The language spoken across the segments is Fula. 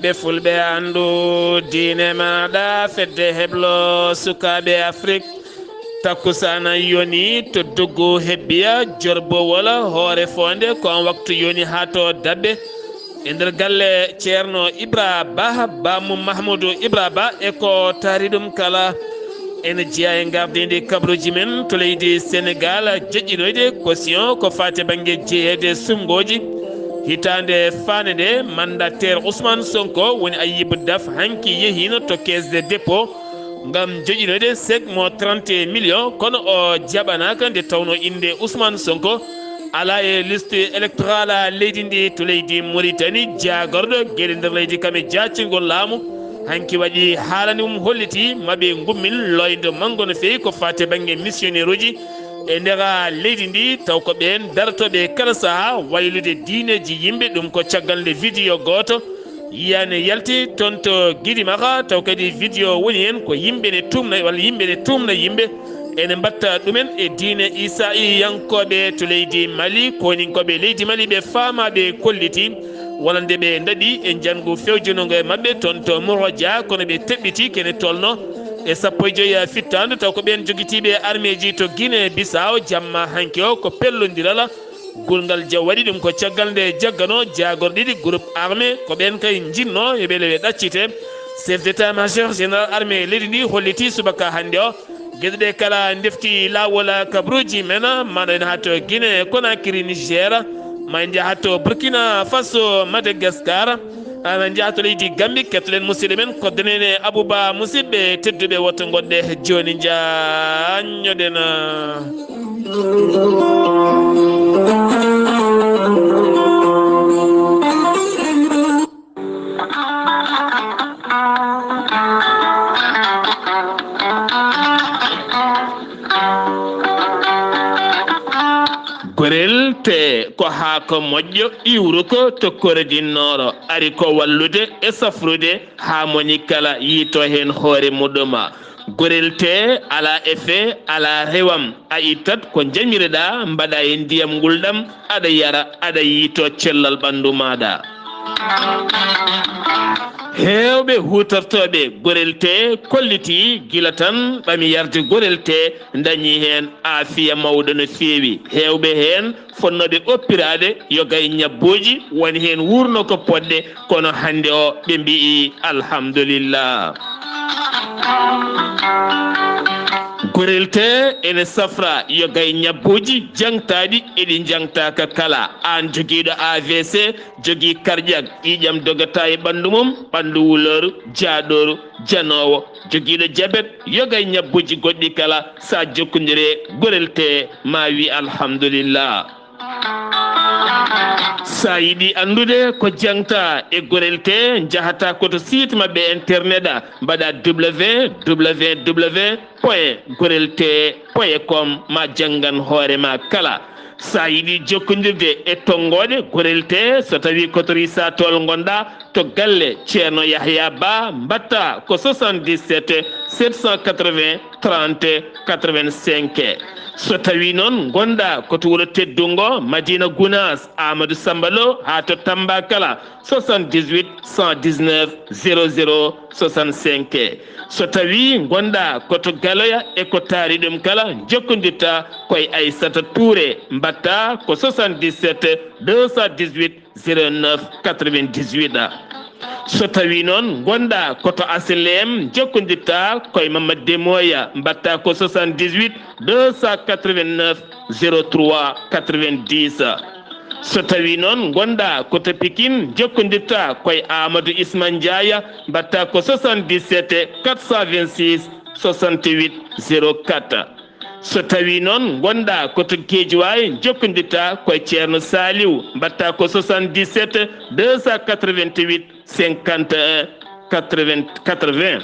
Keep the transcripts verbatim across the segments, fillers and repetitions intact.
Ɓe fulɓe anndu diine maaɗa, fedde heblo sukaaɓe Afrik. Takkusaana yoni to Duggu Hebbiya, Jorbowol, Hoore Foonde, ko on waktu yoni haa to Dabbe. E nder galle Ceerno Ibra Ba, Ba mum Mahmudu Ibra Ba, e ko taari ɗum kala. Ene jeyaa e ngardiindi kabaruuji men to leydi Senegaal, joƴƴinoyde caution ko faati bannge jeyeede suɓngooji. Hitaande faande nde, mandataire Ousmane Sonko woni Ayib Daf hanki yehiino to Caisse de dépôt ngam joƴƴinoyde chèque mo trente millions, kono o jaɓanaaka nde tawnoo innde Ousmane Sonko alaa e liste électorale leydi ndi to leydi Mauritanie. Jaagorɗo geɗe nder leydi kam e jaacingol laamu hanki waɗi haalani mum, holliti maɓe ngummin loyndo manngo no feewi ko faati bannge missionnaire uji e nder leydi ndi, taw ko ɓeen darotooɓe kala sahaa waylude diineeji yimɓe. Ɗum ko caggal nde vidéo gooto yiyaane yalti toon to Gidimaka, taw kadi vidéo woni heen ko yimɓe ne tuumna walla yimɓe ne tuumna yimɓe ene mbatta ɗumen e diine Isaiyankooɓe to leydi Mali. Kooninkooɓe leydi Mali ɓe faamaaɓe kolliti walla nde ɓe ndaɗi e njanngu fewjunongo e maɓɓe toon to Moroja, kono ɓe teɓɓiti kene tolno e sappo e joyi fittaandu, taw ko ɓeen jogitiiɓe armeeji to Guinée Bissau. Jamma hanki o ko pellondiral gulngal jaw waɗi ɗum ko caggal nde jaggano jaagorɗe ɗiɗi groupe armé, ko ɓeen kay njinno e ɓe lewe ɗaccite. Chef d'état-major général armée leydi ndi holliti subaka hannde o geɗe ɗe kala ndefti laawol kabaruuji men, maɗo en haa to Guinée Conakry, Niger, ma en njaha to Burkina Faso, Madagascar, ana njaha to leydi Gambie. Kettoɗen musidɗo men, koddanene Abouba. Musidɓe tedduɓe, woto ngoɗɗe jooni, njaññoɗen. Gorel te ko haako moƴƴo iwruko to korodinnoro, ari ko wallude e safrude haa moni kala yiito heen hoore muɗum. Gorel te alaa effet, alaa rewam, a ittat ko njamireɗaa, mbaɗa e ndiyam ngulɗam, aɗa yara, aɗa yiito cellal ɓanndu maaɗa. Heewɓe huutortooɓe gorel te kolliti gila tan ɓami yarde gorel te, ndañi heen aafiya mawɗo no feewi. Heewɓe heen fotnooɓe oppiraade yoga e ñabbuuji, woni heen wuurno ko poɗɗe, kono hannde o ɓe mbi'i alhamdulillah. Gorel te ene safra yoga e ñabbuuji jaŋtaaɗi e ɗi jaŋtaaka kala. Aan jogiiɗo A V C, jogii karƴak, ƴiiƴam dogata e ɓanndu mum, ɓanndu wulooru, jaaɗooru, janoowo, jogiiɗo jabet, yoga e ñabbuuji goɗɗi kala, sa jokkondire gorel te, ma wi alhamdulillah. Sa yiɗi anndude ko jaŋta e gorel te, njahata ko to site maɓɓe internet a, mbaɗa W W W point gorel te point com, ma janngan hoore ma kala. Sa yiɗi jokkondirde e tonngooɗe gorel te, so tawi ko to Risatol ngonɗa, to galle Ceerno Yahya Ba, mbatta ko soixante-dix-sept sept cent quatre-vingts trente quatre-vingt-cinq. So tawi noon ngonɗa ko to wuro teddungo Madina Gunaas, Amadou Samba Lo, haa to Tamba kala, soixante-dix-huit cent dix-neuf zéro zéro soixante-cinq. So tawi ngonɗa ko to Galoya e ko taari ɗum kala, jokkondirta koye Aissata Touré, mbatta ko soixante-dix-sept deux cent dix-huit zéro neuf quatre-vingt-dix-huit. So tawi noon ngonɗa ko to H L M, jokkondirta koye Mamadou Demoya, mbatta ko soixante-dix-huit deux cent quatre-vingt-neuf zéro trois quatre-vingt-dix. So tawi noon ngonɗa ko to Pikine, jokkondirta koye Amadou Isma Ndiaye, mbatta ko soixante-dix-sept quatre cent vingt-six soixante-huit zéro quatre. So tawi noon ngonɗa ko to Guédiawaye, jokkondirta koye Ceerno Saliou, mbatta ko soixante-dix-sept deux cent quatre-vingt-huit cinquante et un quatre-vingts quatre-vingts.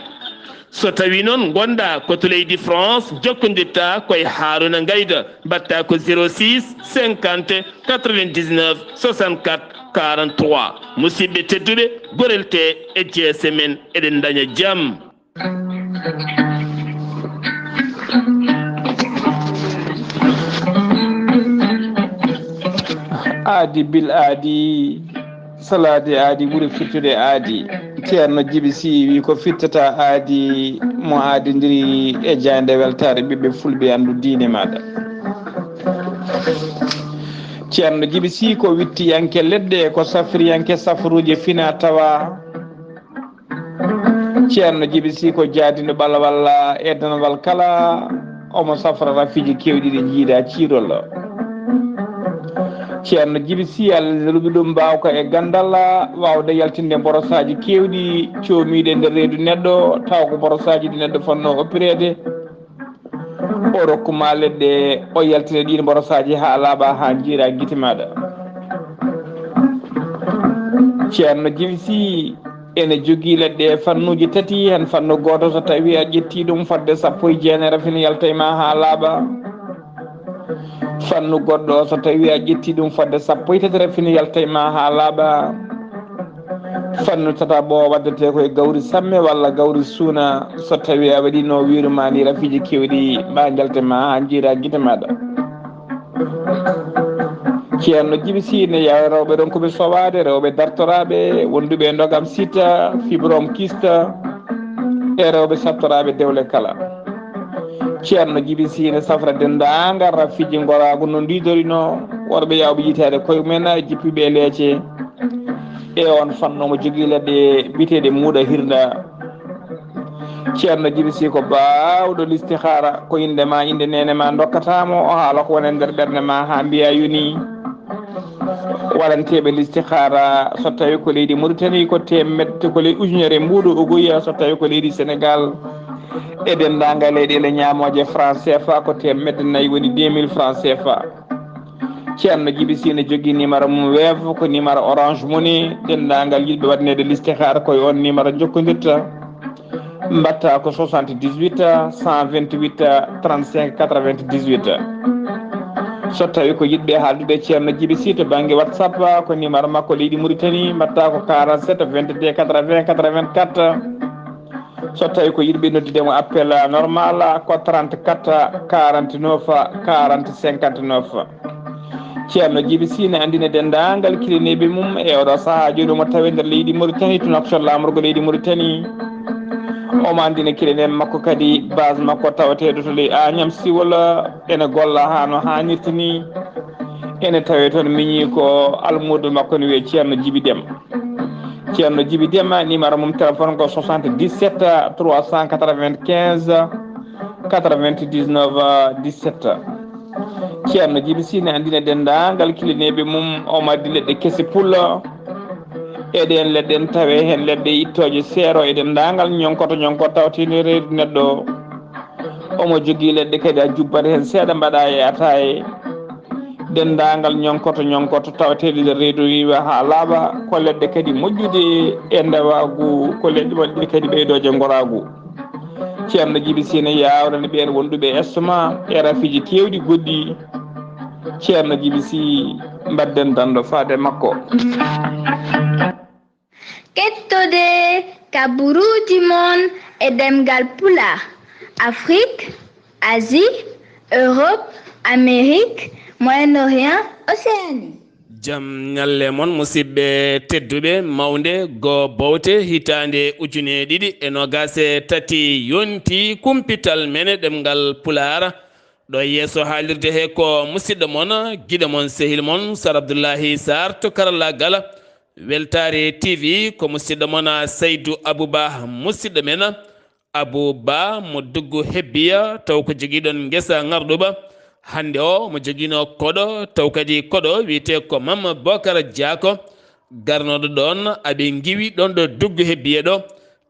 So tawi noon ngonɗa ko to leydi France, jokkondirta koye Harouna Gaïda, mbatta ko zéro six cinquante quatre-vingt-dix-neuf soixante-quatre quarante-trois. Musidɓe tedduɓe, gorel te e jeese men, eɗen ndaña jam. Aadi bil aadi, salaade aadi, ɓuri firtude aadi. Ceerno Jibi Sii wi ko fittata aadi mo aadindiri e jaaynde weltaare ɓiɓɓe fulɓe anndu diine maaɗa. Ceerno Jibi Sii ko wittiyanke leɗɗe, ko safriyanke safruuje fina tawa. Ceerno Jibi Sii ko jaadino ɓalawalla e danawal kala, omo safra rafiiji keewɗi ɗi jiida ciirol. Ceerno Jibi Sii, Allah nelduɗo ɗum mbaawka e ganndal, waawde yaltinde mborosaaji keewɗi coomiiɗi e nder reedu neɗɗo, taw ko mborosaaji ɗi neɗɗo fotnoo oppireede. O rokku ma leɗɗe, o yaltina ɗiin mborosaaji haa laaɓa, haa njiira gite maaɗa. Ceerno Jibi Sii ene jogii leɗɗe fannuuji tati, heen fannu gooto, so tawii a ƴettii ɗum, fotde sappo e jeenay rafin yalta e ma haa laaɓa. Fannu goɗɗo, so tawii a ƴettii ɗum, fotde sappo e tati rafin yalta e ma haa laaɓa. Fannu tataɓo waddetee ko e gawri samme walla gawri suuna, so tawii a waɗiino wiiru ma ni rafiiji keewɗi, ma njalte ma haa njiira gite maaɗa. Ceerno Jibi Sii ne yawa rewɓe ronkuɓe sowaade, rewɓe dartoraaɓe, wonduɓe e ndogam sita, fibrome kyste, e rewɓe sattoraaɓe dewle kala. Ceerno Jibi Sii ne safra denndaangal rafiiji ngoraagu no ndiidorino, worɓe yawɓe yitaade koye mumen, jippiiɓe e leece. E on fannu omo jogii leɗɗe biyeteeɗe muuɗa hirnda. Ceerno Jibi Sii ko baawɗo listihaara, ko innde ma, innde neene ma ndokkata mo, o haala ko woni e nder ɓernde ma haa mbiya yoni. Waɗanteeɓe listihaara, so tawii ko leydi Mauritanie, ko teemedde, ko ley ujunere mbuuɗu uguya, so tawii ko leydi Sénégal, e denndaangal leyɗeele ñaamooje franc C F A, ko teemedde nayi, woni deux mille franc C F A. Ceerno Jibi Sii ne jogii numéro mum Wave, ko numéro Orange Money. Denndaangal yiɗɓe waɗaneede listihaara, ko e on numéro njokkondirta. Mbaɗta ko soixante-dix-huit, cent vingt-huit, trente-cinq, quatre-vingt-dix-huit. So tawii ko yiɗɓe haaldude Ceerno Jibi Sii to bannge WhatsApp, ko numéro makko leydi Mauritanie, mbaɗta ko quarante-sept, vingt-deux, quatre-vingts, quatre-vingt-quatre. So tawii ko yiɗɓe noddude mo appel normal, ko trente-quatre, quarante-neuf, quarante, cinquante-neuf. Ceerno Jibi Sii ne anndina denndaangal kilineeɓe mum e oɗo sahaa jooni omo tawee nder leydi Mauritanie, to Nouakchott, laamorgo leydi Mauritanie. Omo anndina kilineeɓe makko kadi base makko tawateeɗo to ley Agnam Siwol, ene golla haa no haanirta ni. Ene tawee toon miñi ko almuudo makko ne wiyee Ceerno Jibi Dem. Ceerno Jibi Dem, numéro mum téléphone ko soixante-dix-sept, trois cent quatre-vingt-quinze, quatre-vingt-dix-neuf, dix-sept. Ceerno Jibi Sii ne anndina denndaangal kilineeɓe mum, omo addi leɗɗe kese pullo. E ɗeen leɗɗe ne tawee heen leɗɗe ittooje seero e denndaangal ñonkoto ñonkoto tawteende reedu neɗɗo. Omo jogii leɗɗe kadi a jubbat heen seeɗa mbaɗa e ataaye. Denndaangal ñonkoto ñonkoto tawateeɗe nder reedu wiwa haa laaɓa, ko leɗɗe kadi moƴƴude e ndewaagu, ko leɗɗe waɗde kadi ɓeydooje ngoraagu. Ceerno Jibi Sii ne yaawrani ɓeen wonduɓe estomac e rafiiji keewɗi goɗɗi. Ceerno Jibi Sii, mbadden danndo faade makko. Kettode kaburuuji mon e ɗemngal Pulaar, Afrik, Asie, Europe, Amérique, Moyen-Orient, Océanie. Jam ñalle mon, musidɓe tedduɓe, mawnde go bowte, hitaande ujune ɗiɗi e nogas e tati yonti kumpital men e ɗemngal Pulaar. Ɗo yeeso haalirde he ko musidɗo mon, giɗo mon, sehil mon, Sar Abdullahi Sarr to karallaagal Weltaare T V, ko musidɗo mon Saydu Abuba, musidɗo men Abuba mo Duggu Hebbiya, taw ko jogiiɗon ngesa ŋarɗuba. Hannde o mo jogiino koɗo, taw kadi koɗo wiyetee ko Mamma Bokara Diako, garnooɗo ɗoon, aɓe ngiwi ɗoon ɗo Duggu Hebbiya ɗo,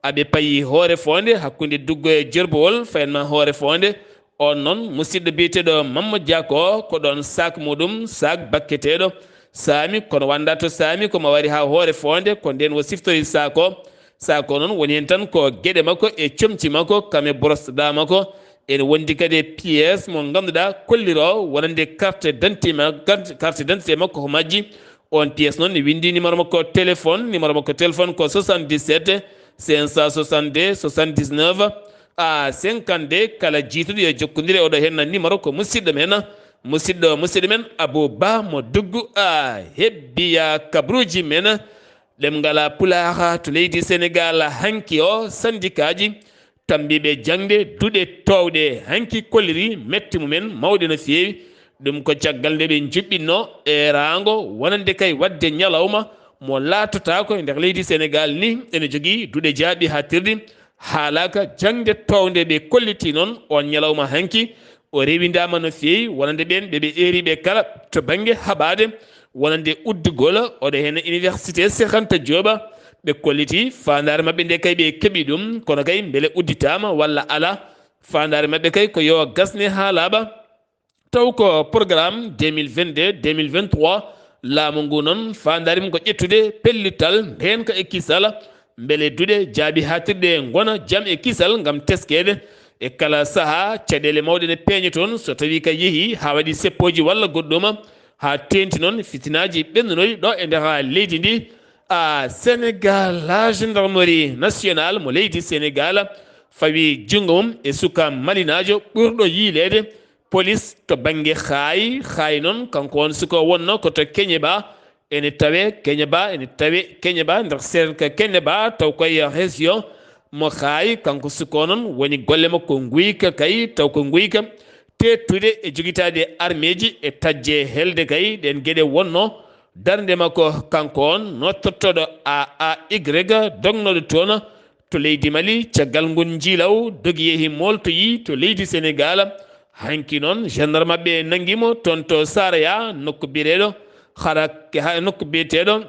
aɓe payi Hoore Foonde, hakkunde Duggu e Jorbowol, fayen ma Hoore Foonde. On noon, musidɗo biyeteeɗo Mamma Diako, ko ɗoon saak muɗum, saak bakketeeɗo Saami, kono wannda to Saami, ko ma wari haa Hoore Foonde, ko ndeen o siftori saak o. Saak o noon woni heen tan ko geɗe makko e comci makko, kam e boros daa makko. Ene wondi kadi e pièce mo ngannduɗaa kolliroo wonande carte d'identité ma-, carte, carte d'identité makko ko majji. On pièce noon ne winndi numéro makko téléphone. Numéro makko téléphone ko soixante-dix-sept cinq cent soixante-deux soixante-dix-neuf cinquante-deux. Kala jiituɗo yo jokkondire oɗo heen numéro ko musidɗo men, musidɗo, musidɗo men Abou Ba mo Duggu a Hebbiya kabruuji men. Ɗemngal Pulaar to leydi Senegaal hanki o, sandikaaji tambiiɓe jaŋde duɗe toowɗe hanki kolliri mette mumen mawɗe no feewi. Ɗum ko caggal nde ɓe njuɓɓinno eeraango wonande kay waɗde ñalawma mo laatotaako e nder leydi Senegaal ni ene jogii duɗe jaaɓi haaɗtirɗi haalaaka jaŋde toownde. Ɓe kolliti noon oon ñalawma hanki o rewindaama no feewi wonande ɓeen ɓe ɓe eeri ɓe kala to bannge haɓaade wonande uddugol oɗo heen Université Cheikh Anta Diop. Ɓe kolliti faandaare maɓɓe nde kay ɓe keɓi ɗum kono kay mbele udditaama walla alaa. Faandaare maɓɓe kay ko yo gasne haa laaɓa. Taw ko programme deux mille vingt-deux deux mille vingt-trois, laamu ngu noon faandaare mum ko ƴettude pellital ndeenka e kisal mbele duɗe jaaɓi haaɗtirɗe ngona jam e kisal ngam teskeede e kala sahaa. Caɗeele mawɗe ne peeña toon so tawii ka yehii haa waɗi seppooji walla goɗɗuma haa teeŋti noon fitinaaji ɓennunoyi ɗo e nder leydi ndi. A Senegaal, la gendarmerie nationale mo leydi Senegaal fawi junngo mum e suka malinaajo ɓurɗo yiyleede polis to bannge Xaay. Xaay noon kanko on suka wonno ko to Keñeba, ene tawe Keñeba, ene tawe Keñeba nder seeɗa ka Keñeba taw koye région mo Xaay. Kanko suka o noon woni golle makko nguyka kay taw ko nguyka teettude e jogitaade armeeji e taƴde helde kay ɗeen geɗe wonno darnde makko. Kanko on noottortooɗo A A Y dognooɗo toon to leydi Mali. Caggal ngun njiilaw dogi yehi mooltoyi to leydi Senegaal. Hanki noon gendarme maɓɓe nangi mo toon to Saraya nokku biyeteeɗo hara ha nokku biyeteeɗo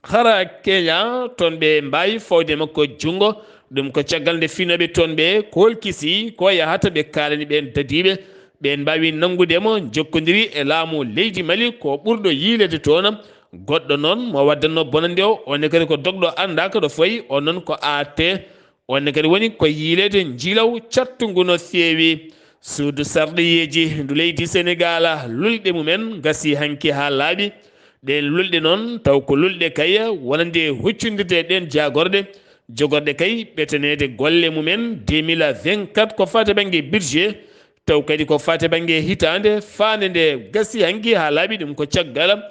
hara Keña. Toon ɓe mbaawi fawde makko junngo. Ɗum ko caggal nde finooɓe toon ɓe koolkisi ko yahata ɓe kaalani ɓeen dadiiɓe. Ɓeen mbaawi nanngude mo jokkondiri e laamu leydi Mali ko ɓurɗo yiyleede toon. Goɗɗo noon mo waddannoo bonannde o, oon ne kadi ko dogɗo anndaaka ɗo fayi, oon noon ko A T. Oon ne kadi woni ko yiyleede njiilaw cattungu no feewi. Suudu sarɗiyeeji ndu leydi Senegaal lulɗe mumen ngasii hanki haa laaɓi. Ɗeen lulɗe noon taw ko lulɗe kay wonande huccondirde e ɗeen jaagorɗe jogorɗe kay ɓetaneede golle mumen deux mille vingt-quatre ko faati bannge budget. Taw kadi ko faati bannge hitaande faande nde gasi hanki haa laaɓi. Ɗum ko caggal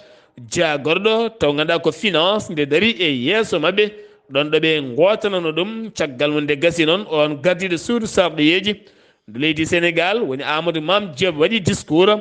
jaagorɗo taw ngannduɗaa ko finance nde darii e yeeso maɓɓe ɗoon ɗo ɓe ngootanano ɗum. Caggal mum nde gasi noon oon gardiiɗo suudu sarɗiyeeji ndu leydi Senegaal woni Amadou Mame Diop waɗi discours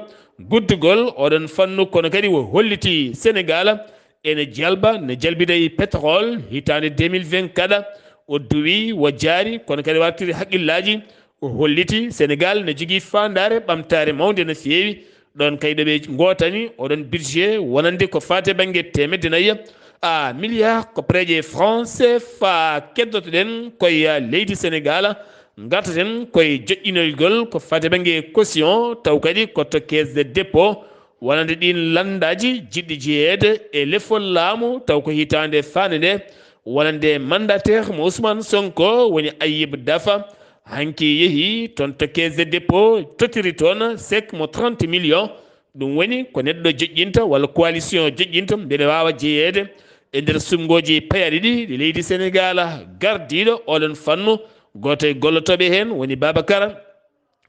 guddugol oɗon fannu kono kadi o holliti Senegaal ene jalba, ne jalbida e pétrole hitaande deux mille vingt-quatre. O duwi, o jaari, kono kadi wartiri haqqillaaji. O holliti Senegaal ne jogii faandaare ɓamtaare mawnde no feewi. Ɗoon kay ɗo ɓe ngootani oɗon budget wonande ko faati e bannge teemedde nayi a milliard ko pereeje franc C F A. Keddoto-ɗen koye leydi Senegaal, ngartaten koye joƴƴinolgol ko faati e bannge caution, taw kadi ko to caisse de dépôt wonande ɗiin lanndaaji jiɗɗi jeyeede e lefol laamu, taw ko hitaande faande nde wonande mandataire mo Ousmane Sonko woni Ayib Dafa. Hanki yehi toon to caisse de dépôt, tottiri toon chèque mo trente millions. Ɗum woni ko neɗɗo joƴƴinta walla coalition joƴƴinta mbele waawa jeyeede e nder suɓngooji payaaɗi ɗi ɗi leydi Senegaal. Gardiiɗo oɗon fannu, gooto e gollotooɓe heen woni Babacar.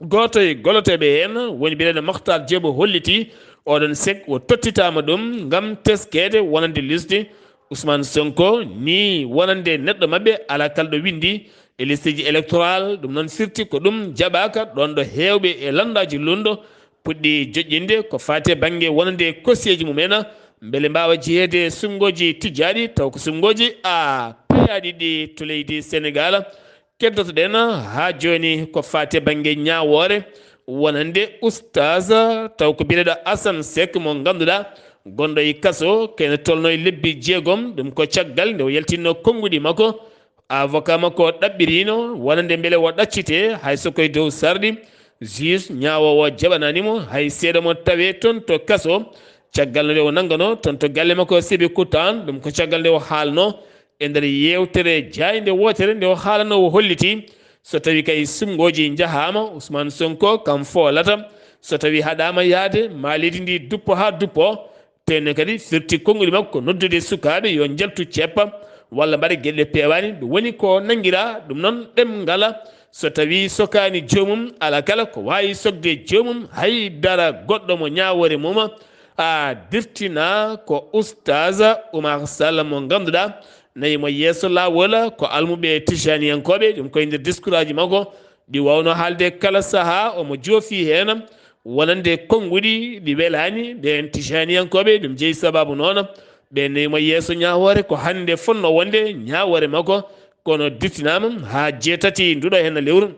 Gooto e gollotooɓe heen woni biyeteeɗo Makhtar Diop holliti oɗon chèque o tottitaama ɗum ngam teskeede wonande liste Ousmane Sonko ni wonande neɗɗo maɓɓe alaa kala ɗo winndi e listeji électoral. Ɗum noon firti ko ɗum jaɓaaka ɗoon ɗo heewɓe e lanndaaji luulndo puɗɗi joƴƴinde ko faati e bannge wonande cautionji mumen mbele mbaawa jeyeede e suɓngooji tijjaaɗi taw ko suɓngooji a payaaɗi ɗi to leydi Senegaal. Keddoto-ɗen haa jooni ko faati e bannge ñaawoore wonande Oustaz taw ko biyeteeɗo Assane Seck mo ngannduɗaa gonɗo e kaso kene tolno e lebbi jeegom. Ɗum ko caggal nde o yaltinno konnguɗi makko. Avocat makko o ɗaɓɓirino wonande mbele o ɗaccite hay so koye dow sarɗi. Juge ñaawoowo jaɓanaani mo hay seeɗa mo tawe toon to kaso. Caggal nde o nanngano toon to galle makko Sébikotane, ɗum ko caggal nde o haalno e nder yeewtere jaaynde wootere nde o haalano o holliti so tawi kay suɓngooji njahaama Ousmane Sonko kam foolata so tawi haɗaama yahde ma leydi ndi duppo haa duppo. Tenne kadi firti konnguɗi makko noddude sukaaɓe yo njaltu ceppa walla mbaɗa geɗe ɗe peewaani. Ɗum woni ko nanngiraa ɗum noon ɗemngal. So tawii sokaani joomum, alaa kala ko waawi sokde joomum, hay dara goɗɗo mo ñaawoore mum A dirtina ko Oustaz Oumar Sall mo ngannduɗaa nayi mo yeeso laawol ko almuɓe tijaniyankooɓe, ɗum koye nder discours aji makko ɗi wawno haalde kala sahaa omo joofi heen wonande konnguɗi ɗi welaani ɓeen tijaniyankooɓe. Ɗum jeyi sababu noon ɓe nayi mo yeeso ñaawoore ko hannde fotno wonde ñaawoore makko, kono dirtinaama haa jeetati nduɗo heen lewru.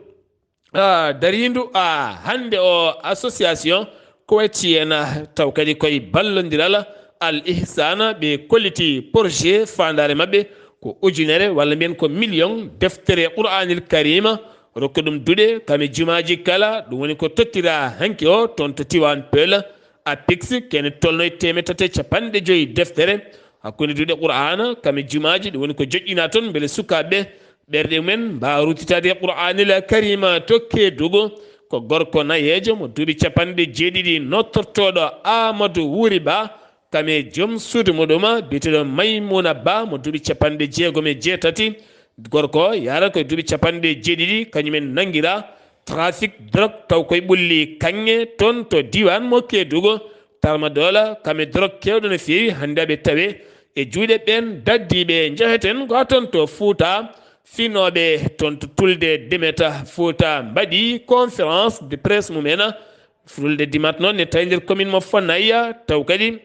Ah, dariindu, ah, hannde o association ko wayti en, ah, taw kadi koye ballondiral Al Ihsana ɓe kolliti projet faandaare maɓɓe ko ujunere walla mbiyen ko million deftere Qur'anil Karima rokka ɗum duɗe kame jumaaji kala. Ɗum woni ko tottira hanki o toon to Tiwaan Peul, APIX, kene tolno e teemeɗɗe tati e capanɗe joyi deftere hakkunde duɗe Qur'ana kame jumaaji. Ɗum woni ko joƴƴina toon mbele sukaaɓe ɓerɗe mumen mbaawa ruttitaade Qur'anil Karima to Keedugu. Ko gorko nayeejo mo duuɓi capanɗe jeeɗiɗi nottortooɗo Amadou Wuri Ba, kame joom suudu muɗum biyeteeɗo Maymuna Ba mo duuɓi capanɗe jeegom e jeetati. Gorko yahata ko e duuɓi capanɗe jeeɗiɗi, kañumen nanngira trafic drogue taw koye ɓulli kaŋŋe toon to diiwaan mo Keedugu. Tarma doola kame drogue keewɗo no feewi, hannde aɓe tawe e juuɗe ɓeen daddiiɓe. Njeheten ko toon to Fuuta, finooɓe toon to tulde Dimeta Fuuta mbaɗi conférence de presse mumen. Fulde Dimat noon ne tawi nder commune mo Fanaya, taw kadi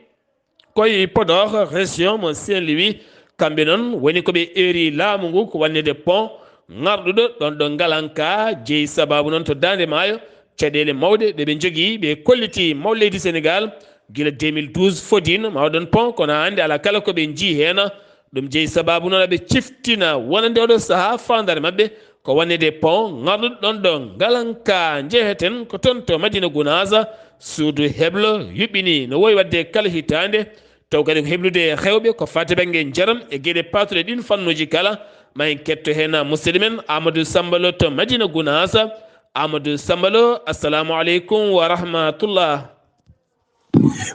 koye Podor, région mo Saint-Louis. Kamɓe noon woni ko ɓe eeri laamu ngu ko wannede pont ŋarɗuɗo ɗoon ɗo Ngalanka, jeyi sababu noon to Daande Maayo, caɗeele mawɗe ɗe ɓe njogii, ɓe kolliti maw leydi Sénégal gila deux mille douze fodino ma waɗon pont, kono hannde alaa kala ko ɓe njii heen. Ɗum jeyi sababu noon aɓe ciftina wonande oɗo sahaa faandaare maɓɓe ko wonande pont ŋarɗuɗo ɗoon ɗo Ngalanka. Njeheten ko toon to Madina Gunaas, suudu heblo yuɓɓini no wowi waɗde kala hitaande, taw kadi ko heblude rewɓe ko faati bannge njaram e geɗe paatuɗe ɗiin fannuuji kala. Ma en ketto heen musidɗo men Amadou Samba Lo to Madina Gunaas. Amadou Samba Lo, assalamu aleykum wa rahmatullah.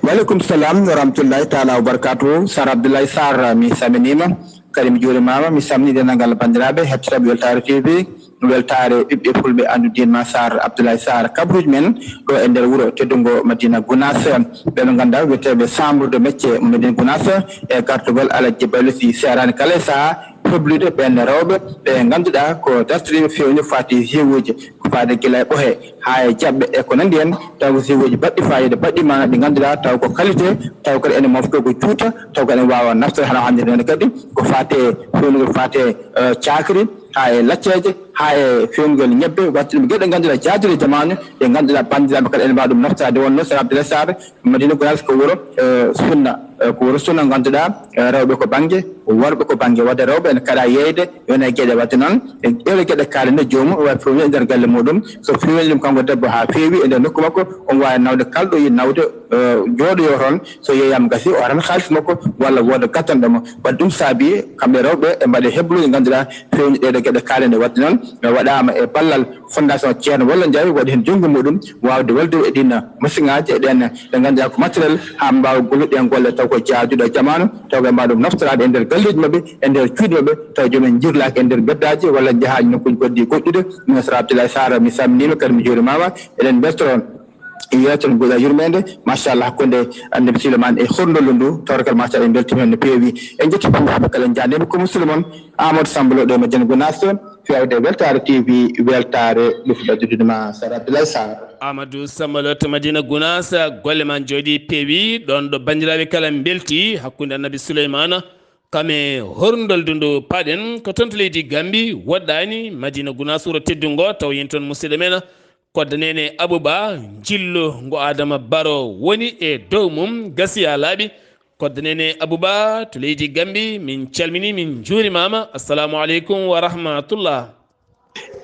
Waleykum salam wa rahmatullahi taala wa barakatuhu. Sar Abdoulaye Sarr, mi salminiima, kadi mi juurimaama, mi salmini denndaangal banndiraaɓe hettotooɓe Weltaare T V, Weltaare ɓiɓɓe fulɓe, anndu diin ma Sarr Abdoulaye Sarr, kabaruuji men ɗo e nder wuro teddungo Madina Gunaas. Ɓe ɓe ngannduɗaa wiyeteeɓe chambre de métier mo Madina Gunaas, e gartugol Alhaji Baylo Sy Serani kala e sahaa, heblude ɓeen rewɓe ɓe ngannduɗaa ko dartiriiɓe feewni faati jiwuuji, ko faade gila e ɓohe haa e jaɓɓe e ko nanndi heen, taw ko jiwuuji baɗɗi faayiida, baɗɗi maanaa, ɗi ngannduɗaa taw ko qualité, taw kadi ene mofta ko juuta, taw kadi ene waawa naftoree. Hano hannde noon kadi ko faati e feewnugol, faati e, eh, caakri, haa e lacceeje, haa e feewnugol ñebbe, waɗtude geɗe ɗe ngannduɗaa jaaduɗe e jamaanu, ɗe ngannduɗaa banndiraaɓe kadi ene mbaawa ɗum naftoraade. Wonno Sar Abdoulaye Sarr, Madina Gunaas ko wuro, eh, sunna, eh, ko wuro sunna ngannduɗaa, eh, rewɓe ko bannge, worɓe ko bannge. Wadde rewɓe ene kaɗa yeeyde, yona e geɗe. Wadde noon, e ɗeɗo geɗe kaalen ɗe, joomum o wawi feewnude e nder galle muɗum. So feewni ɗum kanko debbo haa feewi e nder nokku makko, omo wawi nawde kala ɗo yiɗi nawde, eh, jooɗoyo toon. So yeeyama gasi, o arana haalis makko walla wooda gaddanɗo mo. Wadde ɗum saabi kamɓe rewɓe ɓe mbaɗe hebluji ngannduɗaa feewni ɗeɗo geɗe kaalen ɗe. Wadde noon, mi waɗaama e ballal Fondation Ceerno Wallo Njaay, waɗi heen junngo muɗum, waawde wallude e ɗiin machine ŋaaji e ɗeen ɗe ngannduɗaa ko matériel, haa mbaawa gollude ɗeen golle taw ko jaaduɗo e jamaanu, taw ɓe mbaawa ɗum naftoraade e nder galleeji maɓɓe, e nder cuuɗi maɓɓe, taw joom en njirlaaki e nder mbeddaaji walla njahaaji nokkuuji goɗɗi goɗɗude. Min Sar Abdoulaye Sarr, mi salminiima, kadi mi juurimaama. Eɗen mbeltoro on yeewtere Gouda Yurmeende, machallah, hakkunde Annabi Souleymane e horndollo ndu, tawregal machallah en mbeltiima heen no feewi. En njetti banndiraaɓe kala, en njaarniima ko musidɗo mon Amadou Samba Lo ɗo e Madina Gunaas, fewde Weltaare T V, weltaare ɗufɗo addude ma Sar Abdoulaye Sarr. Amadou Samba Lo to Madina Gunaas, golle ma njooɗi peewi, ɗoon ɗo banndiraaɓe kala mbelti hakkunde Annabi Souleymane kame horndoldu ndu paɗen ko toon to leydi Gambi, woɗɗaani Madina Gunaas wuro teddungo, taw yen toon musidɗo men Kodda Neene Abouba, njillu ngo Adama Baro woni e dow mum, gasi haa laaɓi. Kodda Neene Abouba to leydi Gambi, min calmini, min njuurimaama. Assalamu aleykum wa rahmatullah.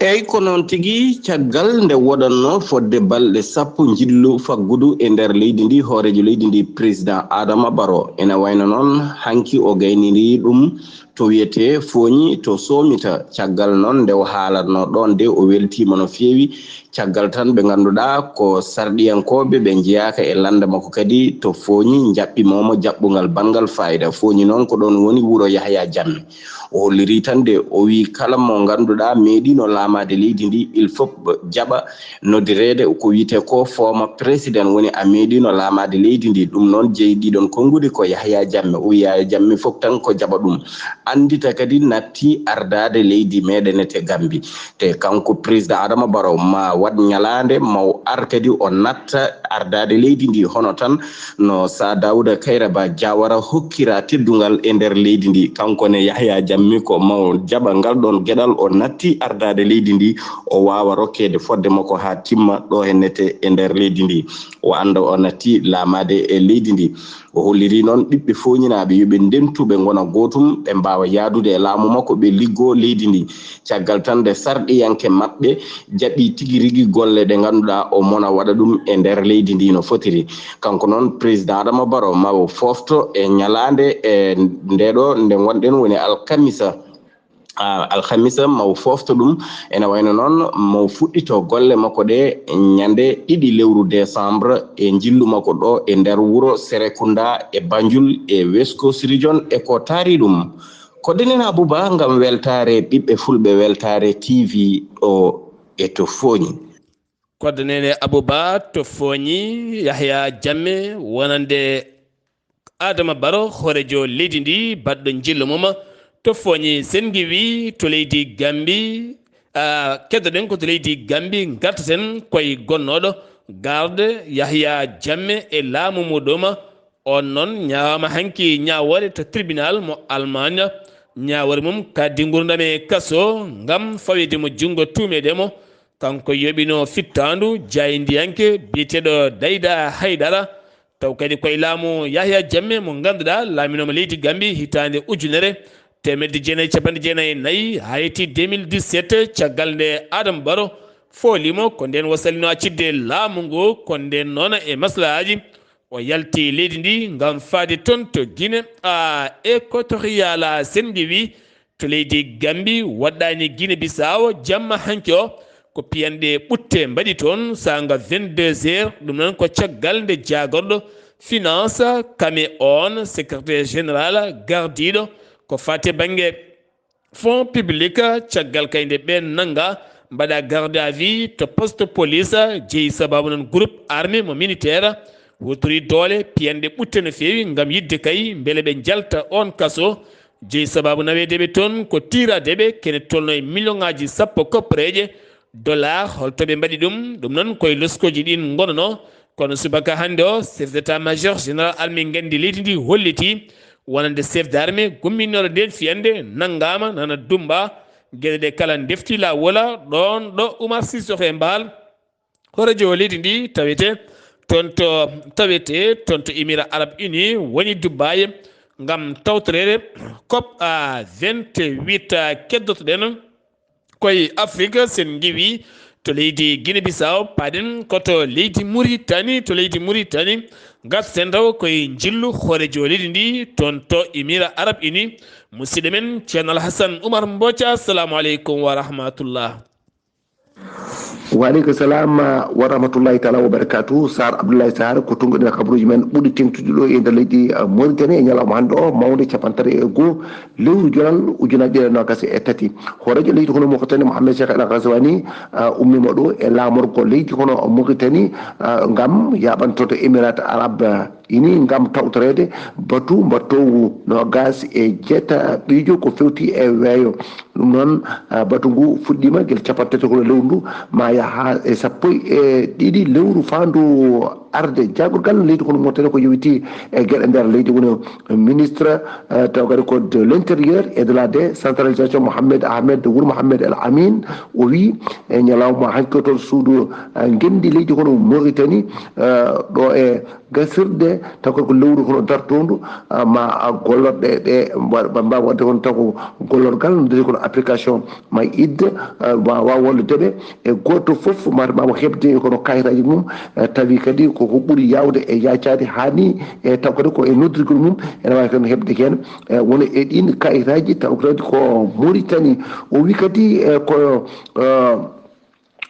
Eey, ko noon tigi, caggal nde woɗannoo fotde balɗe sappo njillu faggudu e nder leydi ndi, hooreejo leydi ndi, Président Adama Baro, ene wayno noon hanki o gayniri ɗum to wiyetee Fooñi to Soomita. Caggal noon nde o haalatnoo ɗoon de, o weltiima no feewi. Caggal tan ɓe ngannduɗaa ko sarɗiyankooɓe ɓe njeyaaka e lannda makko kadi to Fooñi njaɓɓi mo mo jaɓɓungal banngal faayida. Fooñi noon ko ɗoon woni wuro Yahya Jammeh. O holliri tan de, o wii kala mo ngannduɗaa meeɗiino laamaade leydi ndi, il faut jaɓa noddireede ko wiyetee ko former président, woni a meeɗiino laamaade leydi ndi. Ɗum noon jeyi ɗiɗon konnguɗi ko Yahya Jammeh. O wii Yahya Jammeh fof tan ko jaɓa ɗum. Anndita kadi natti ardaade leydi meeɗen ete Gambi. Te kanko président Adama Barrow ma waɗ ñalaande ma o ar kadi o natta ardaade leydi ndi, hono tan no Sir Dawuda Kairaba Jawara hokkira teddungal e nder leydi ndi. Kanko ne Yahya Jammeh ko ma o jaɓa ngal ɗoon geɗal, o natti ardaade leydi ndi, o waawa rokkeede fodde makko haa timma ɗo hennete e nder leydi ndi. O annda o natti laamaade e leydi ndi. O holliri noon ɓiɓɓe fooñinaaɓe yo ɓe ndentu, ɓe ngona gootum, ɓe mbaawa yahdude e laamu makko, ɓe liggoo leydi ndi. Caggal tan nde sarɗiyanke maɓɓe jaɓi tigi rigi golle ɗe ngannduɗaa o mona waɗa ɗum e nder leydi ndi no fotiri. Kanko noon président Adama Barrow ma o foofto e ñalaande e nde ɗo nde ngonɗen woni alkamisa. Ah, alhamisa ma o foofto ɗum. Ene wayno noon ma o fuɗɗito golle makko ɗe ñande ɗiɗi lewru décembre e njillu makko ɗo e nder wuro Serekunda e Banjul e West Coast Region e ko taari ɗum. Ko Denen Abouba ngam weltaare ɓiɓɓe fulɓe, weltaare T V ɗo e to Fooñi. Koddanene Abouba to Fooñi, Yahya Jammeh wonande Adama Barrow, hooreejo leydi ndi, baɗɗo njillu mum to Fooñi. Sen ngiwi to leydi Gambi, ah, keddoɗen ko to leydi Gambi, ngartaten koye gonnooɗo garde Yahya Jammeh e laamu muɗum. On noon ñaawama hanki ñaawoore to tribunal mo Almaaña. Ñaawoore mum kaddi ngurdam e kaso ngam faweede mo junngo tuumeede mo. Kanko yoɓino fittaandu jaayndiyanke biyeteeɗo Dayda Haydara. Taw kadi koye laamu Yahya Jammeh mo ngannduɗaa laaminooma leydi Gambi hitaande ujunere teemedde jeenayi capanɗe jeenayi e nayi haa yetti deux mille dix-sept, caggal nde Adama Barrow foolimo ko ndeen o salino accidde laamu ngu, ko ndeen noon e maslahaaji o yalti leydi ndi ngam faade toon to Guinée, a, Équatoriale. Sen ngiwi to leydi Gambi, waɗɗaani Guinée Bissau jamma hanki o, ko piyanɗe ɓutte mbaɗi toon saanga vingt-deux heures. Ɗum noon ko caggal nde jaagorɗo finance kame on, secrétaire général gardiiɗo ko faate bannge fonds public, caggal kay nde ɓeen nannga mbaɗa garde à vue to poste police, jeyi sababu noon groupe armé mo militaire huutori doole piyanɗe ɓutte no feewi ngam yiɗde kay mbele ɓe njalta on kaso. Jeyi sababu naweede ɓe toon ko tiiraade ɓe kene tolno e million ŋaaji sappo kopporeeje dollar. Holto ɓe mbaɗi ɗum? Ɗum noon koye loskooji ɗin ngonanoo. Kono subaka hannde o, chef d'état major général armée ngenndi leydi ndi holliti wonande chef d'armée gumminnooɗo ndeen fiyannde nanngaama nana dummba. Geɗe ɗe kala ndefti laawola ɗoon ɗo Oumar Sissoko Embaló, hooreejo leydi ndi tawete toon to, tawete toon to Émirats Arabes Unis woni Dubaï ngam tawtoreede COP vingt-huit. Keddotoɗen koye Afrique, sen ngiwi to leydi Guinée Bissau, paaɗen ko to leydi Mauritanie. To leydi Mauritanie, ngarten taw koye njillu hooreejo leydi ndi toon to Émirats Arabes Unis, musidɗo men Ceerno Alhassane Oumar Mbothia. Assalamu aleykum wa rahmatullah. Wa aleykum salam wa rahmatullahi taala wa barakatuh. Sar Abdoulaye Sar, ko tungoɗen kabaruji men ɓuuri teŋtude ɗo e nder leydi, eh, Mauritanie e ñalawma hannde o, mawde capanɗe tati e goo lewru jolal ujunaaji ɗiɗi e noogas e tati. Hooreejo leydi hono Mauritanie, Mohamed Cheikh El Ghazouani, eh, ummima ɗo e laamorgo leydi hono Mauritanie, eh, ngam yaɓantoto Émirats Arabes Unis ngam tawtoreede batu mbattoowu noogas e jeetaɓiijo ko fewti e weeyo. Ɗum noon, ah, batu ngu fuɗɗiima gila capanɗe tati kono lewru ndu, ma yaha e sappo e ɗiɗi lewru faandu arde. Jaagorgal leydi kono Mauritanie ko yowiti e geɗe nder leydi woni ministre, eh, taw kadi ko de l'intérieur et de la décentralisation, Mohamed Ahmed Wul Mohamed El Amin, o wi e ñalawma hanki o toon suudu, eh, ngenndi leydi kono Mauritanie, eh, ɗo e gasirde taw kadi ko lewru kono dartoondu, ah, ma, ah, gollorɗe ɗe mba-, mba-, mbawa waɗde kono taw ko gollorgal no deti kono application ma idde, ah, ma wawa wallude ɓe e goto fof ma, ma o heɓde kono kayitaji mum, eh, tawi kadi ko ko ɓuri yaawde e yaacaade haa ni, e taw kadi ko e noddirgol mum ene waawi tan heɓde heen, e wona e ɗiin kayitaaji taw kadi ko Mauritanie. O wi kadi, e ko, e,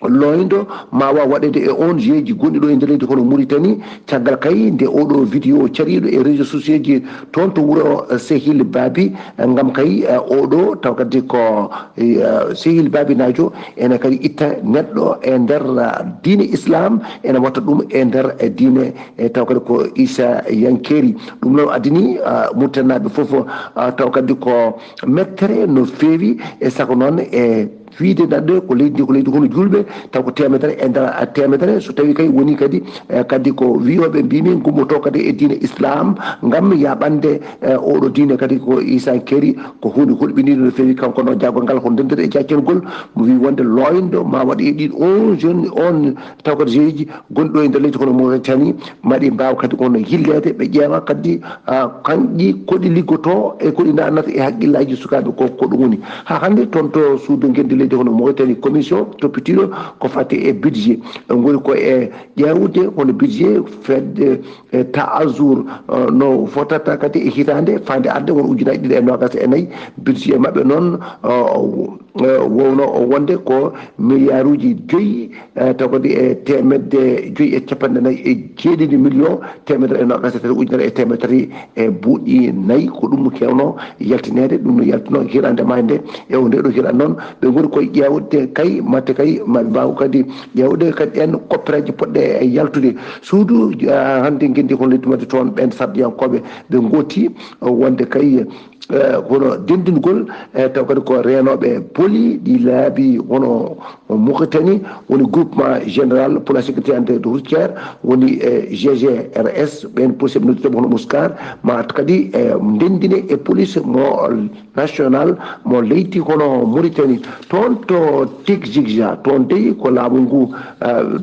looyndo ma waaw waɗeede e O N G ji gonɗi ɗo e nder leydi kono Mauritanie, caggal kay nde oɗo vidéo cariiɗo e réseaux sociaux ji toon to wuro, e, Sehil Babi, e, ngam kay, e, oɗo taw kadi ko, e, Sehil Babi Naajo ene kadi itta neɗɗo e nder, e, diine Islam, ene watta ɗum e nder, e, diine, e, taw kadi ko Isa Yankeri. Ɗum noon addini, e, Mauritanie naaɓe fof, e, taw kadi ko mettere no feewi, e, sako noon e wiide neɗɗo ko leydi ndi ko leydi kono julɓe, taw ko temedere e nder temedere. So tawi kay woni kadi, e, kadi ko wiyoɓe mbimi gummoto kadi e diine Islam ngam yaɓande, e, oɗo diine kadi ko Isa Keri, ko hunde hulɓiniɗo no feewi. Kanko noon jaagol ngal ko ndenndere e jaccangol mo wi wonde looyndo ma waɗ e ɗin O N G ji, taw kadi jeeji gonɗo e nder leydi kono Mauritanie, maɗi mbaawa kadi on yilleede, ɓe ƴeewa kadi, ah, kanƴi koɗi liggoto e koɗi nanata e haqqillaaji sukaaɓe ko, ko ɗum woni. Haa hannde toon to suudu ngenndi leydi kono Mauritanie, commission toppitiiɗo ko fati e budget. Ɓe ngoni ko e ƴeewde hono budget fedde, e ta à jour, eh, no fotata kadi e hitaande faande arde won ujunaaji ɗiɗi e noogaas e nayi. Budget maɓɓe noon, eh, eh, wowno o wonde ko miliyaaruuji joyi, eh, taw kadi e teemedde joyi e capanɗe nayi e jeeɗiɗi million teemedere e noogaas e tati ujunere e teemedere tati e buuɗi nayi. Ko ɗum kewno yaltineede, ɗum no yaltino hiraande maayde. E o nde ɗo hiraande noon, ɓe ngoni koye ƴeewde kay, mate kay, maɓe mbaaw kadi ƴeewde kadi en koppereeje poɗɗe e yaltude. Suudu, ah, hannde ngenndi kono leydi majje toon, ɓeen sarɗiyankooɓe ɓe ngooti, ah, wonde kay, eh, kono denndingol, eh, taw kadi ko reenooɓe poli ɗi laabi wono Mauritanie, woni groupement général pour la sécurité en routière, woni, eh, G G R S, ɓeen police ɓe noddirta hono Mouskar, ma kadi, eh, ndenndine e police mo national mo leydi kono Mauritanie. Toon to Tigzigza, toon dey ko laamu ngu, eh,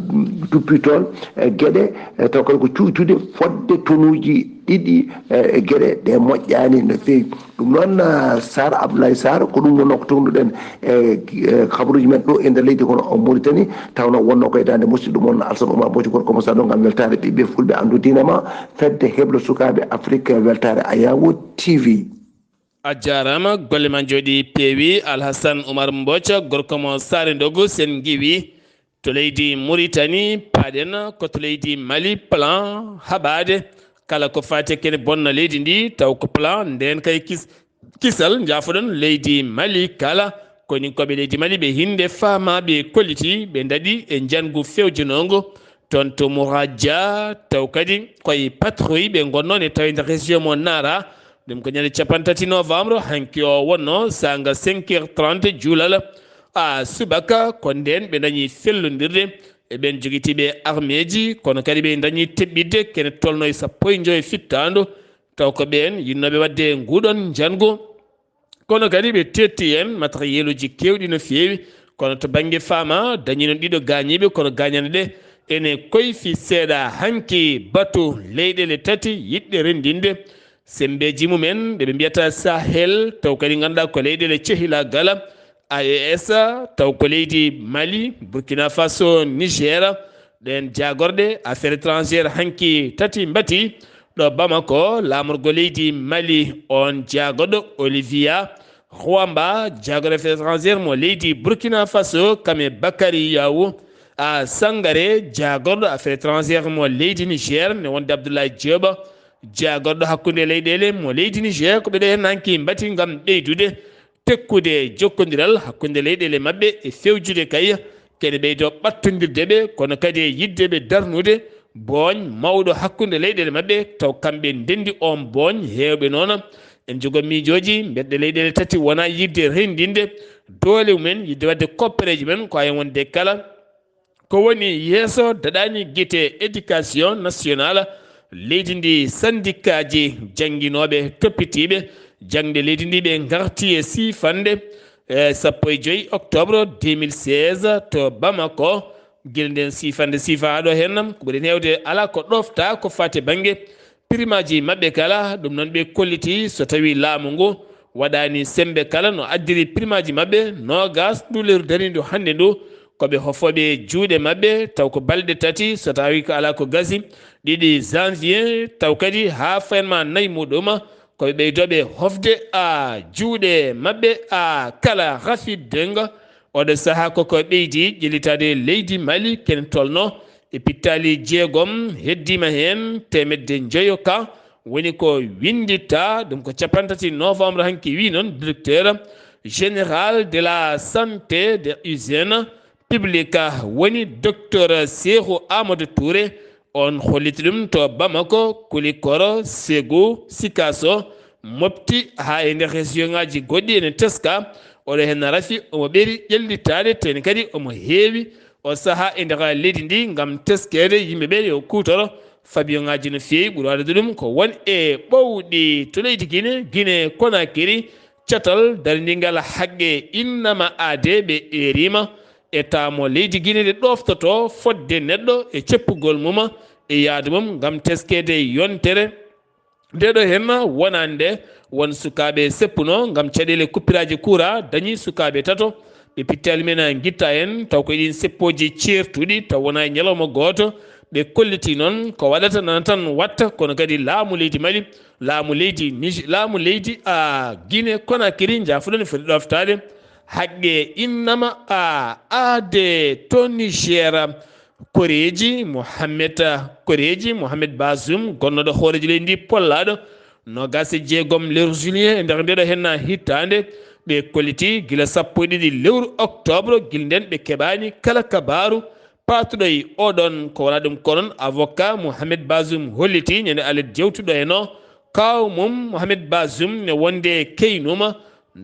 duppi toon, eh, geɗe, eh, taw kadi ko cuucude fodde tonuuji ɗiɗi, eh, e geɗe ɗe moƴƴaani no feewi. Ɗum noon, ah, Sarr, Abdoulaye Sarr, ko ɗum wonnoo ko toknuɗen e, e kabaruuji men ɗo e nder leydi kono o Mauritanie, tawno wonnoo ko e daande musidɗo mon Alsan Oumar Boco, gorko mo Sado, ngam weltaare ɓiɓɓe fulɓe, anndu diine ma, fedde heblo sukaaɓe Afrique, weltaare Ayawo T V. A jaaraama, golle ma njooɗi peewi. Alhasan Oumar Mboca, gorko mo Saare Ndogo, sen ngiwi to leydi Mauritanie, paaɗen ko to leydi Mali, plan haɓaade kala ko faati e kene bonna leydi ndi, taw ko plan ndeen kay kis-, kisal, njaafoɗon, leydi Mali kala. Koyninkooɓe leydi Mali ɓe hinde faama, ɓe kolliti, ɓe ndaɗi e njanngu fewjanoongo toon to Mouradia, taw kadi koye patrouille ɓe ngonnoo, ne tawi nder région mo Nara. Ɗum ko ñande capanɗe tati novembre, hanki o wonnoo saanga cinq heures trente juulal, a, subaka, ko ndeen ɓe dañi fellondirde e ɓeen jogitiiɓe armeeji, kono kadi ɓe dañi teɓɓitde kene tolno e sappo e joy fittaandu, taw ko ɓeen yinnooɓe waɗde nguuɗoon njanngu. Kono kadi ɓe teetti heen matériel uji keewɗi no feewi, kono to bannge faama dañino ɗiɗo gaañiiɓe, kono gaañanɗe ɗe ene koyfi seeɗa. Hanki batu leyɗeele tati yiɗde renndinde semmbeeji mumen ɗe ɓe mbiyata Sahel, taw kadi ngannduɗaa ko leyɗeele cehilaagal, A E S, taw ko leydi Mali, Burkina Faso, Niger. Ɗeen jaagorɗe affaires étrangères hanki tati mbati ɗo Bamako, laamorgo leydi Mali on jaagorɗo Olivia Huamba, jaagorɗo affaires étrangères mo leydi Burkina Faso, kam e Bakary Yaw a Sangare, jaagorɗo affaires étrangères mo leydi Niger, ne wonde Abdoulaye Diop, jaagorɗo hakkunde leyɗeele mo leydi Niger. Ko ɓe ɗo heen hanki mbati ngam ɓeydude tekkude jokkondiral hakkunde leyɗeele maɓɓe e fewjude kay kene ɓeydo ɓattondirde ɓe, kono kadi e yiɗde ɓe darnude booñ mawɗo hakkunde leyɗeele maɓɓe, taw kamɓe ndenndi oon booñ. Heewɓe noon en jogo miijooji, mbeɗe leyɗeele tati wona yiɗde renndinde doole mumen, yiɗde waɗde koppereeji men, ko hay wonde kala ko woni yeeso daɗaani gite éducation nationale leydi ndi, syndicat ji jannginooɓe toppitiiɓe jaŋde leydi ndi ɓe ngarti e siifande, e sappo e joy octobre deux mille seize to Bamako. Gila nden siifande siifa haa ɗo heen, ko ɓuri heewde alaa ko ɗofta ko faati bannge primaaji maɓɓe kala. Ɗum noon ɓe kolliti so tawi laamu ngu waɗaani semmbe kala no addiri primaaji maɓɓe noogaas ndu lewru dariindu hannde ndu, ko ɓe hofooɓe juuɗe maɓɓe, taw ko balɗe tati, so tawii ko alaa ko gasi, ɗiɗi janvier, taw kadi haa fayanma nayi muɗum, ko ɓe ɓeydooɓe hofde a juuɗe maɓɓe a kala rafi denga. Oɗo sahaa koko ɓeydi ƴellitaade leydi Mali, ken tolno e pittaali jeegom, heddiima heen teemedde njoyo ka, woni ko winndita ɗum ko capantati novembre hanki, wi noon directeur général de la santé de hygiène publique, woni docteur Seexu Amadou Touré. On holliti ɗum to Bamako, Kulikoro, Ségou, Sikasso, Mopti, haa e nder région ŋaaji goɗɗi ene teska. Oɗo heen rafi omo ɓeeri ƴellitaade, teni kadi omo heewi o sahaa e nder leydi ndi ngam teskeede yimɓe ɓe yo kuutoro fabiyoŋaaji no feewi. Ɓuri waɗude ɗum ko won e ɓowɗi to leydi Gine, Gine Konakiri, catal darindingal haqqe innama aade ɓe eeriima e taamo leydi Gine nde ɗoftoto fodde neɗɗo e ceppugol mum e yaadu mum ngam teskeede yontere. Nde ɗo heen wonande won sukaaɓe seppuno ngam caɗeele kuppiraaji kuura, dañi sukaaɓe tato. Ɓe pittaali men a ngitta en, taw ko e ɗin seppooji ceertuɗi, taw wonaa e ñalawma gooto. Ɓe kolliti noon ko waɗata nana tan watta, kono kadi laamu leydi Mali, laamu leydi Nij-, laamu leydi a Gine Konakiri, njaafuɗon, foti ɗoftaade haqqe innama a aade to Niger. Koreeji Mohamed, Koreeji Mohamed Bazoum, gonnooɗo hooreejo leydi ndi pollaaɗo noogaas e jeegom lewru juillet e nder ndeɗo henna hittaande, ɓe kolliti gila sappo e ɗiɗi lewru octobre, gila nden ɓe keɓaani kala kabaaru paatuɗo e oɗon. Ko wonaa ɗum ko noon, avocat Mohamed Bazoum holliti ñande alet jewtuɗo heno kaaw mum Mohamed Bazoum ne wonde keynuma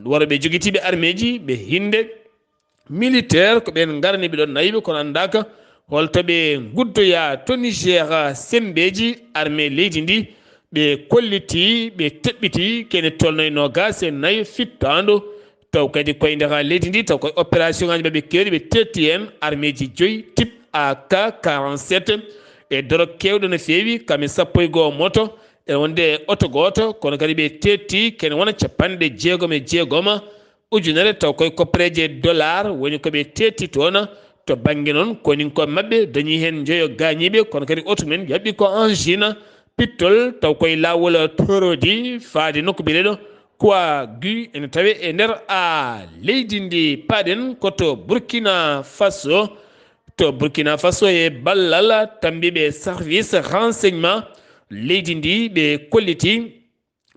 worɓe jogitiiɓe armeeji ɓe hinde militaire, ko ɓeen ngarani ɓe ɗon nayiɓe, kono anndaaka holto ɓe nguddoya to Niger. Semmbeeji armée leydi ndi ɓe kolliti, ɓe teɓɓiti kene tolno e noogaas e nayi fittaandu. Taw kadi koye nder leydi ndi, taw koye opération ŋaaji maɓɓe keewɗi ɓe teetti heen armeeji joyi type A K quarante-sept e dorog keewɗo no feewi, kam e sappo e goo moto, e wonde oto gooto, kono kadi ɓe teetti kene wona capanɗe jeegom e jeegom ujunere, taw koye koppereeje dollar woni ko ɓe teetti toon. To bannge noon, koninkoɓe maɓɓe dañi heen njoyo gaañiiɓe, kono kadi oto men jaɓɓi ko angine pittol, taw koye laawol Torodi faade nokku biyeteeɗo Kouagu, ene tawe e nder a leydi ndi. Paɗen ko to Burkina Faso. To Burkina Faso, e ballal tammbiiɓe service renseignement leydi ndi, ɓe kolliti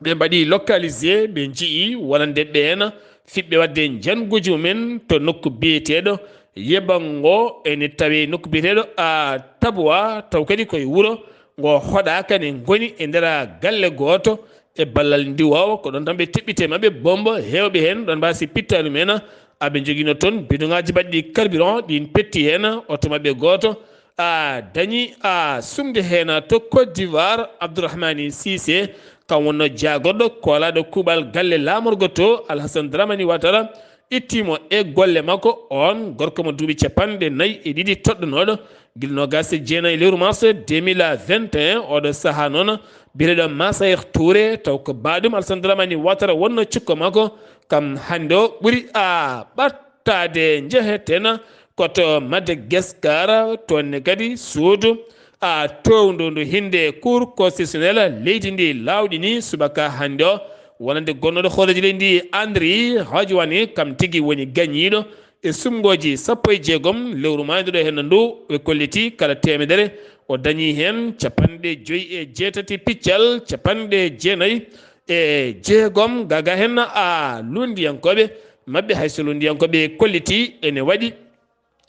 ɓe mbaɗi localisé, ɓe nji'i wonande ɓeen fiɓɓe waɗde njannguuji mumen to nokku biyeteeɗo Yebango, ene tawi nokku biyeteeɗo a Taboua, taw kadi koye wuro ngo hoɗaaka ne ngoni e nder galle gooto e ballal ndiwoowo. Ko ɗon tan ɓe teɓɓiti e maɓɓe bombo, heewɓe heen ɗon mbaasi pittaali mumen, aɓe njogino toon bidoŋaaji baɗɗi carburant, ɗin petti heen oto maɓɓe gooto. A dañi a sumde heen to Côte d'Ivoire, Abdourahmani Cissé, kam wonno jaagorɗo koolaaɗo kuuɓal galle laamorgo to, Alhassane Dramani Ouattara, itti mo e golle makko. On gorko mo duuɓi capanɗe nayi e ɗiɗi toɗɗonooɗo gila noogaas e jeenayi lewru mars deux mille vingt et un, oɗo sahaa noon biyeteeɗo Massaer Touré, taw ko baaɗum Alhassane Dramani Ouattara wonno cukko makko, kam hannde o ɓuri a ɓattaade. Njeheten ko to Madagascar, toon ne kadi suudu a towndu ndu hinde Cour constitutionnelle leydi ndi laawɗini subaka hannde o, wonande gonnooɗo hooreejo leydi ndi Andry Rajoelina, kam tigi woni gañiiɗo e sumngooji sappo e jeegom lewru maayduɗo heen ndu, ɓe kolliti kala teemedere o dañi heen capanɗe joyi e jeetati piccal capanɗe jeenayi e jeegom. Gaga heen a lunndiyankooɓe maɓɓe, hay so lunndiyankooɓe kolliti ene waɗi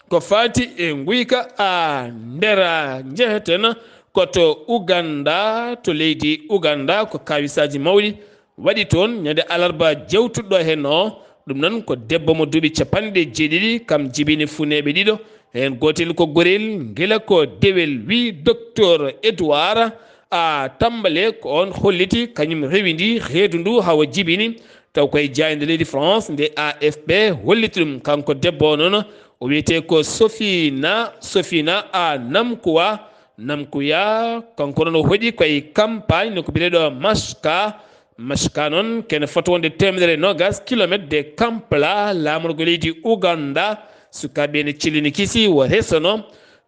ko faati e nguyka a nder. Njeheten ko to Uganda, to leydi Uganda ko kawisaaji mawɗi waɗi toon ñande alarba jewtuɗo heen o. Ɗum noon ko debbo mo duuɓi capanɗe jeeɗiɗi, kam jibini funeeɓe ɗiɗo, heen gootel ko gorel, ngila ko dewel, wi docteur Edouard a Tambale, ko on holliti kañum rewindi reedu ndu hawa jibini. Taw koye jaaynde leydi France nde A F P holliti ɗum. Kanko debbo o noon, o wiyetee ko Sofina, Sofina a Namkuwa, Namkuya, kanko noon o hoɗi koye campagne nokku biyeteeɗo Mashka. Mashka noon kene fota wonde teemedere e noogas kilometre de Kampala, laamorgo leydi Uganda. Sukaaɓe ene cellini kisi, o resano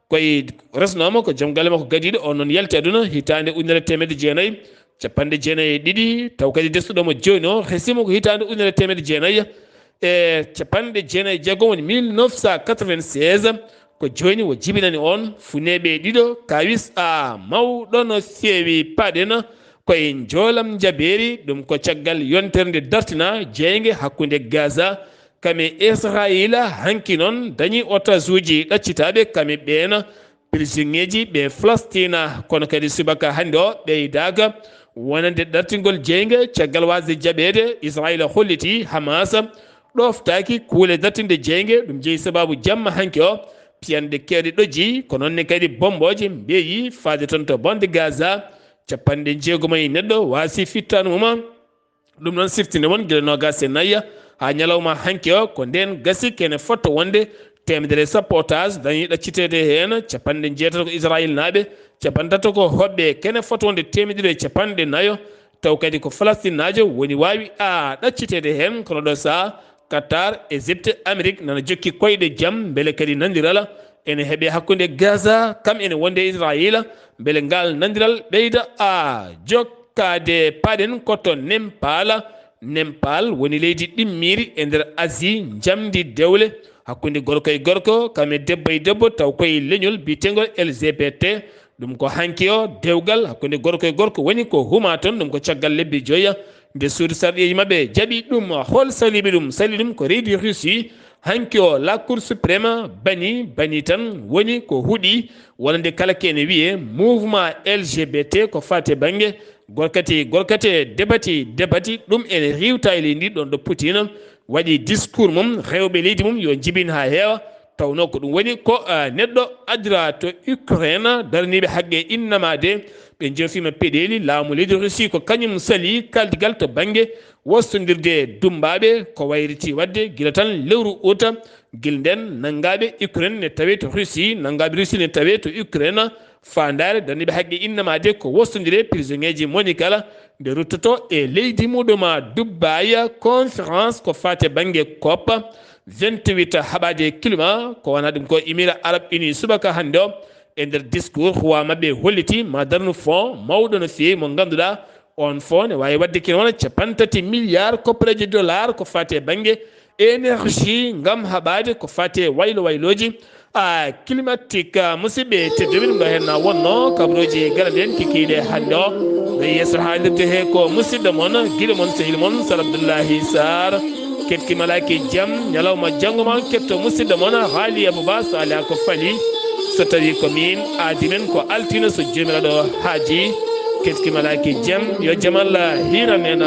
koye, resnooma ko joom galle makko gadiiɗo, on noon yalti aduna hitaande ujunere teemedde jeenayi capanɗe jeenayi e ɗiɗi, taw kadi desɗo mo jooni o, resimo ko hitaande ujunere teemedde jeenayi e capanɗe jeenayi e jeegom, woni mille neuf cent quatre-vingt-seize. Ko jooni o jibinani on funeeɓe ɗiɗo, Kawis A mawɗo no feewi paɗen koye njoolam jabeeri, ɗum ko caggal yontere nde dartina jeynge hakkunde Gaza kam e Israayiila. Hanki noon dañi otaasuuji ɗaccitaaɓe kam e ɓeen prisonnier ji ɓe Falastina, kono kadi subaka hannde o ɓeydaaka wonande dartingol jeynge caggal waasde jaɓeede. Israayiila holliti Hamas ɗoftaaki kuule dartinde jeynge, ɗum jeyi sabaabu jamma hanki o piyanɗe keewɗe ɗojji, ko noon ne kadi bommbooje mbeyi faade toon to Bande Gaza. Capanɗe jeegom e neɗɗo waasi fittaandu mum. Ɗum noon siftinde mon gila noogaas e nayi haa ñalawma hanki o, ko ndeen gasi kene fotto wonde teemedere e sappo otaas dañi ɗacciteede heen, capanɗe jeetato ko Israayilnaaɓe, capanɗe tato ko hoɓɓe, kene fotto wonde teemedere e capanɗe nayo, taw kadi ko Falastinnaajo woni waawi a ɗacciteede heen, kono ɗo saha Qatar, Égypte, Amérique nana jokki koyɗe jam, mbele kadi nandiral ene heɓe hakkunde Gaza kam ene wonde Israayila, mbele ngal nandiral ɓeyda a jokkaade. Paɗen ko to Nepal. Nepal woni leydi ɗimmiri e nder Asie njamndi dewle hakkunde gorko e gorko, kam e debbo e debbo, taw koye leñol biyeteengol L G B T. Ɗum ko hanki o dewgal hakkunde gorko e gorko woni ko huma toon, ɗum ko caggal lebbi joya nde suudu sarɗiyeeji maɓɓe jaɓi ɗum. Hol saliiɓe ɗum? Sali ɗum ko reedu Russie. Hanki o, la Cour suprême bani, bani tan woni ko huɗi, wonande kala kene wiyee mouvement L G B T ko faati e bannge gorkati, gorkati, debati, debati, ɗum ene riiwta e leydi ndi, ɗoon ɗo Poutine waɗi discours mum, rewɓe leydi mum yo njibin haa heewa. Tawnoo ko ɗum woni ko, ah, neɗɗo adira to Ukraine, daraniiɓe haqqe innama de, ɓe joofiima peɗeeli. Laamu leydi Russie ko kañum sali kaldigal to bannge wostondirde dummbaaɓe, ko wayriti waɗde gila tan lewru uta. Gila ndeen, nanngaaɓe Ukraine ne tawee to Russie, nanngaaɓe Russie ne tawee to Ukraine. Faandaare daraniiɓe haqqe innama de ko wostondire prisonnier ji moni kala nde ruttoto e leydi muɗum. Dubaï, conférence ko faati e bannge COP vingt-huit haɓaade climat, ko wona ɗum ko Émirats Arabes Unis subaka hannde o. E nder discours huwa maɓɓe holliti ma darnu fonds mawɗo no feewi mo ngannduɗaa on fonds ne waawi waɗde kene wona capanɗe tati milliards koppareeje dollar ko faati e bannge énergie ngam haɓaade ko faati e waylo waylooji, a, climatique. Musidɓe tedduɓe, ɗum ɗo heen na wonno kabrooji gaɗa nden kikiiɗe hannde o. Ɗo yeeso haalirde he ko musidɗo mon, giɗo mon, sehil mon, Sar Abdoullahi Sarr. Keɗki malaaki jam, ñalawma janngo ma on ketto musidɗo mon, Haali Abouba, so alaa ko fali, so tawi ko min aadi men ko altine, so Joomiraaɗo haaji. Keɗki malaaki jam, yo jam Allah hiiran en.